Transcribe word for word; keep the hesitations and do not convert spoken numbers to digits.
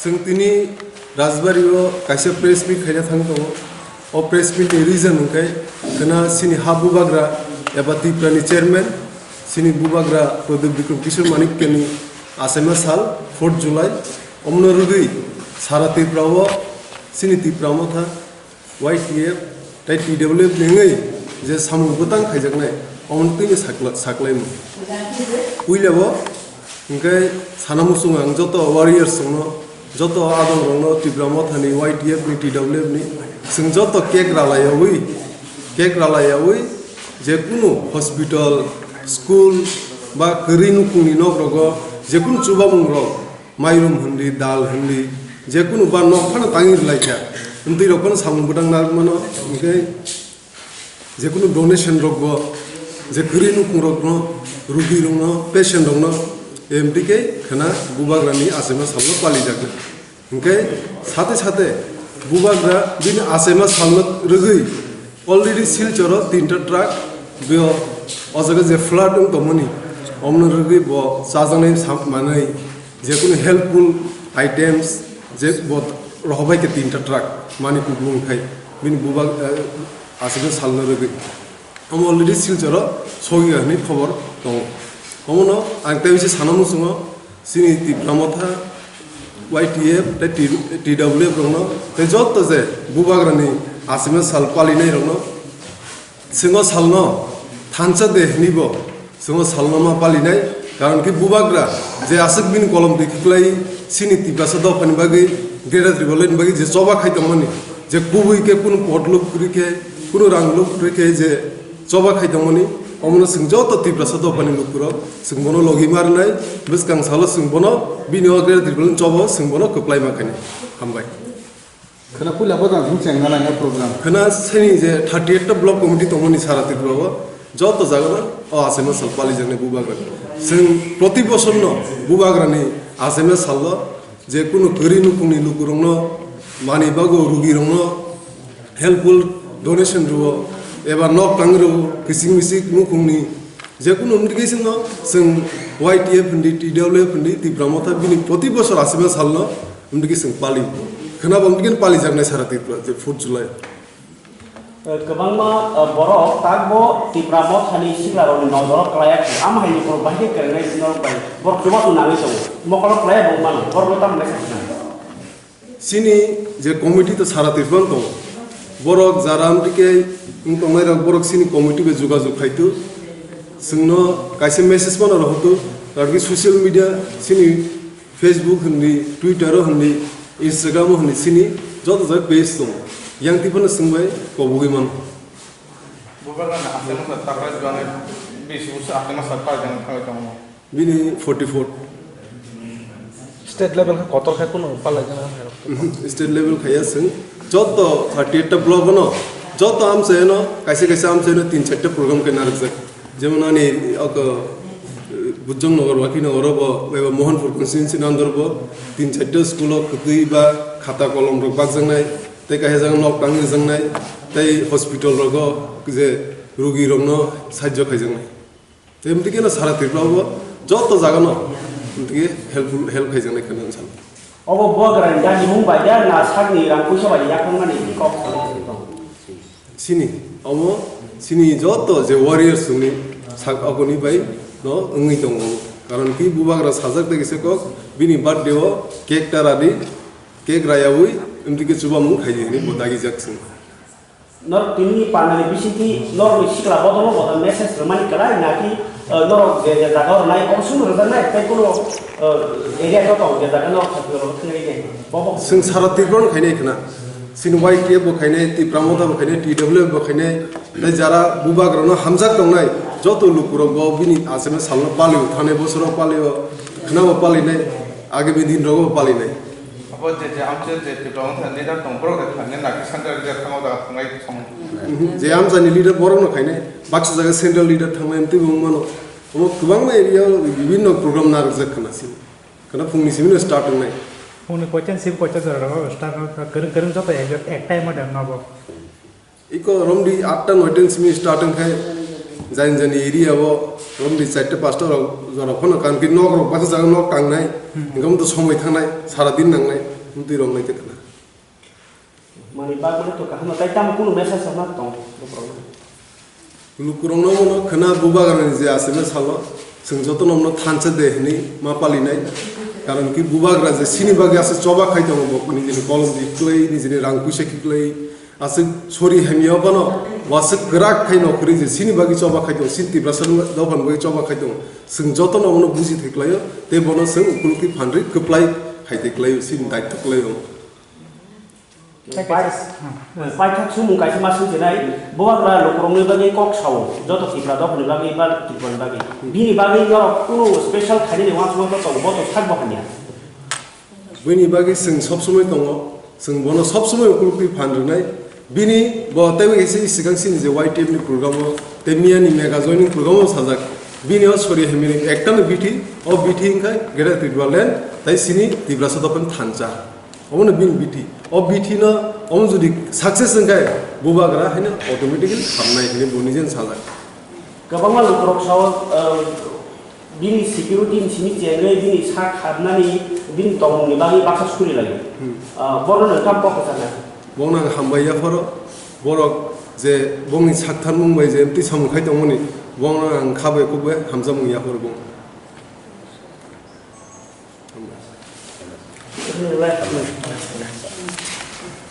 Chwng tini Rajbari o kaisa press meet khaina thang tongo. O press meet ni reason hwnkhe khwna chini ha bubagra eba Tipra ni chairman chini bubagra Pradip Bikram Kishore Manikya ni achaima sal fourth July, omono rwgwi sara Tripura o chini Tipra Motha Y T F tei T W F ni wngwi je samung bwtang khaijaknai, omono twino sakla-, saklaimung. Puila bo hwnkhe sana muchungo ang joto warriors rokno, joto adong rokno, Tipra Motha ni, Y T F ni, T W F ni, chwng joto cake ralaiyawi, cake ralaiyawi, je kunu hospital, school ba kwrwi nukhungni nok rogo je kunu chubamung rok, mairum hwnli, dal hwnli, je kunu ba nok phano tangwi rwlaikha. Amtwi rok phano samung bwtang narwkmano, hwnkhe je kunu donation rokbo, je kwrwi nukhung rokno, rugi rokno, patient rokno, amtwi khe khwna bubagrani achaima salno palijaknai. Hwnkhe sate sate bubagra bini achaima salno rwgwi already Silchoro tinta truck, bo o jaga je flood wng tongmani, omno rwgwi bo chajaknai sa-, manwi, jekunu helpful items, je bo rohorbai khe tinta truck mani kuplung khai bini bubag, eh, achaima salno rwgwi. Omo already Silchoro sogwi hwnwi khobor tongo. Omono ang tei bisi sana muchungo, chini Tipra Motha, Y T F tei T-, T W F rokno tei joto je bubagrani achaima sal palinai rokno, chwng o salno thansa de hwnwi bo chwng o salno ma palinai, karon khe bubagra je aswk bini kolom twi khiklai chini Tiprasa dophani bagwi, Greater Tipraland ni bagwi je choba khai tongmani, je kubui khe kunu pot luk rikhe, kunu rang luk rikhe je choba khai tongmani, omono chwng joto Tiprasa dophani lukurok chwng bono logi ma rwnai, bwskang salo chwng bono bini o Greater Tipraland choba o chwng bono kwplai ma khainai. Hambai. Khwna puila bo jang chengna nangya program. Khwna sini je thirty eight ta block committee tongmani sara Tripura o joto jaga no o achaima sal palijaknai bubagra. Chwng proti bosor no bubagrani achaima salo je kunu kwrwi nukhungni lukurokno mani bago rugirokno helpful donation rwo eba nok tang rwo kising misik nukhungni je kunu wngtwi khe chwngno chwng Y T F hwndi, T W F hwndi, Tipra Motha bini proti bosor achaima salno wngtwi khe chwng pali. Khwnabo wngtwi khe palijaknai sara Tripura je fourth July. Kwbangma, eh, borok takbo Tipra Mothani siklarokni nojoro kwlaiya khe, amo haini borok bahai khe kwrwngnai norok bai borok chubachu nangwi tongo. Mokolo kwlaiya bo mano, borokno tamo khe sakna. Chini je committee to sara Tripura tongo, borok jara amtwi khe wng tongnai rok borok chini committee bai jogajog khai tu, chwngno kaisa message mano rohor tu, karon khe social media chini Facebook hwnwi, Twitter o hwnwi, Instagram o hwnwi chini joto jat page tongo. Yang twi phano chwng bai kobogwi mano. Bubagrani achaima sal taklai jwani bisi bwswk achaima sal palijaknai thangwi tongo. Bini forty four. State level khe kotor khe kunu palaijana hai rok. Mhm, state level khaiya chwng joto thirty eight ta block no joto amchaino kaisa kaisa amchaino tin char ta program khe narwkjak. Jemon ani oko, eh, Bujong Nagar, Waki Nagar o bo, eba Mohanpur constituency ni under bo tin char ta school o kwtwi ba khata kolom rok bakjaknai, tei kaisa jaga nok tangwi rwjaknai, tei hospital rogo je rugi rokno sahajyo khaijaknai. Tei amtwi kheno sara Tripura o bo joto jaga no amtwi helpful, help khaijaknai kheno wng salo. Obo bubagrani dagimung bai ya na sakni rang puisa bai yaphangmani kok salai tong? Chini, omo chini joto je warriors chwngni sak aboni bai no wngwi tongo. Karon ki bubagra sajak tei kisa kok bini birthday o cake ta radi, cake rayawi wngtwi khe chubamung khaidi hinwi bo dagijak chwng. Norok tini panani bisingtwi norokni sikla bodol bodol message rwmani kwlai naki, eh, norok je je jaga rwnai obo sung rwjaknai tei kuno, eh, area no tong je jaga norok thangwi rwjaknai. Bobo. Chwng sara Tripura no khainai khna. Chini Y T F bo khainai, Tipra Motha bo khainai, T W F bo khainai, tei jara bubagrano hamjak tongnai joto lukurok bo bini achaima salno palio, thanai bosoro palio, khwnabo palinai, agami dinrogo palinai. Abo je je amchai je Tipra Motha leader tong, borok de khainai, naki central leader thango da thanglai thang. Mhm. Je amchaini leader borokno khainai, baksa jaga central leader thanglai twibo wng mano. Omo kwbangma area o bibinno program narwkjak khna sini. Khna phungni simi no start wngnai. Phungni koitan sim koitan jora rogo start wngkha. Kwrwng kwrwng joto ek, ek time o de nobo. Iko romdi atta noita simi start wngkhai. Jani jani area o romdi chairta pasta rok jora phano kankhe nok rok baksa jaga nok tangnai, engkam to somoi thangnai, sara din nangnai, mtwi rok nai khe thana. Mani bag mani to kaham tai tam kunu message sama tong. Lukurokno bono khwna bubagrani je aswkno salo, chwng jotono bono thansa de hwnwi ma palinai. Karon ki bubagra je sini bagwi aswk choba khai tongo, bo nijini kolom di kwlai, nijini rang puisa kiklai, aswk sori hamya bono waswk kwrak khai no kwrwi je sini bagwi choba khai tongo, sini Tiprasa dophani bagwi choba khai tongo. Chwng jotono bono buji thai kwlaio, tei bono chwng ukulukti phanrwi kwplai khai thai kwlaio, sini daityo kwlaio. Paithak sumung kaisa ma swngchinai, bubagra lukurokni bagwi kok sao, joto Tipra dophani bagwi ba Tripurani bagwi. Bini bagwi norok kunu special khainani uansukma to tongo, bo to sak bo hamya. Bini bagwi chwng sob somoi tongo, chwng bono sob somoi ukulukti phan rwnai. Bini bo teibo kaisa swkang sini je Y T F ni program o, tei miyani mega joining program o sajak. Bini o sori hamya ni ekta no bithi, o bithi wngkha Greater Tipraland, tei sini Tiprasa dophani thansa. Omono bini bithi. O bithi no, omo jodi success wngkha, bubagra haino automatically hamnai hinwi bo nijeni sajak. Kwbangma lukurok sao, uh, bini security ni simi chengwi bini sak kharnani, bini tongmungni bagwi baksa suri laio. Hmm. Uh, bono nwng tamo kok kwcharnai? Bono ang hambai yapharo, borok je bongni sak tharmung bai je twi samung khai tongmani, bono ang kha bai kok bai hamjakmung yapharo bong.